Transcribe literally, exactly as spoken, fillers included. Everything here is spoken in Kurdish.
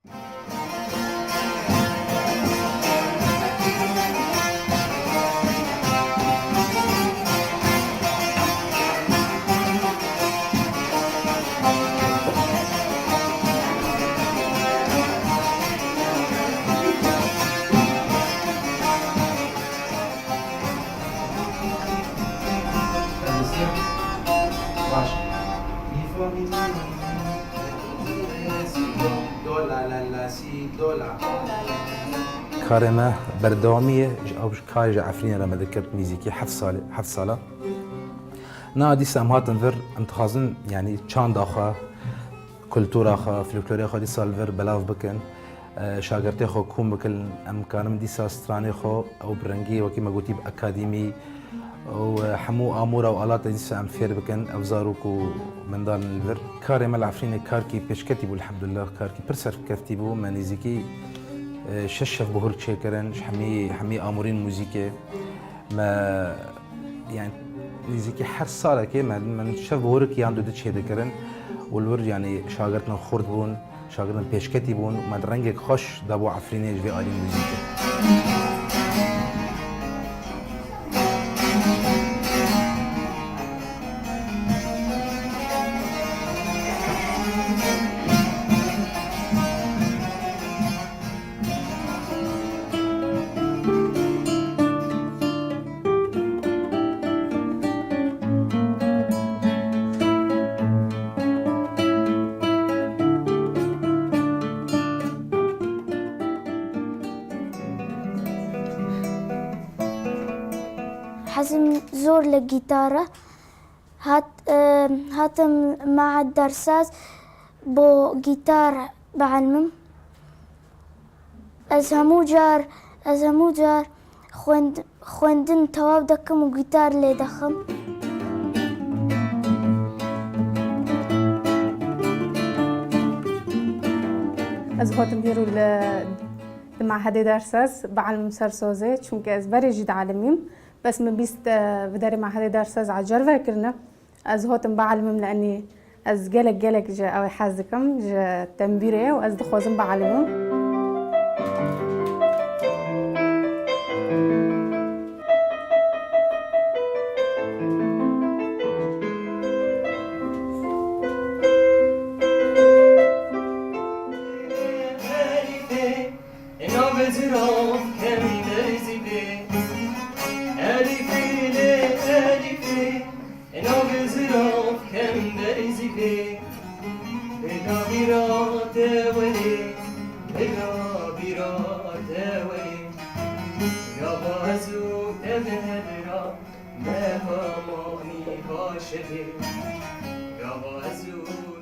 Baş. Mi, fa, mi, mi, mi, mi. Do, la, la, la, si, do, la. Karê me berdewamî ye, ji ew karê ji Efrînê re me dikir, nîzîkî heft salê, heft sala. Na dîsa em hatin vir, em dixwazin, yanî çanda xwe, kultura xwe, folklorê xwe dîsa li vir belav bikin. E, şagirtê xwe kom bikin, em karin dîsa stranê xwe ew bi rengî, wekî me gotî, bi akademî û, e, hemû amûra û alata dîsa em fêr bikin, ev zarok û mendalên li vir. Karê me li Efrînê karkî pêşketî bû, elhamdulillah, karkî pir serkeftî bû. Me nêzîkî, e, şeş şev bihur çêkirin, ji hemî, hemî amûrên muzîkê. Me, yani, nêzîkî her salekê me, me şev bihurek yan du di çêdikirin û li wir, yani, şagirtin xurt bûn, şagirtin pêşketî bûn û me rengek xweş dabû Efrînê ji vê alî muzîkê. Hezim zor li gîtar e. Hat, e, hatim mehed dersaz bo gîtar bielmim. Ez hemû car, ez hemû car xwend-, xwendin tewab dikim û gîtar lê dixim. Ez hatim hêro li, li mehedê dersaz bielmim ser sazê, çunke ez berê jî dielimîm. Bes min bîst, e, bi derê mehedê dersaz ecer vekirine. Ez hatim bielmim, li enî ez gelek, gelek ji ew ê hez dikim, ji tembîrê, û ez dixwazim bielimim. Navê zirof kevî derzî bê. Elîfê lê elîfê, navê zirof kevî derzî bê. Bila bîra te werê, bila bîra te werê. Gava ez û te bi hev ra, me hemanî baş bê. Gava ez û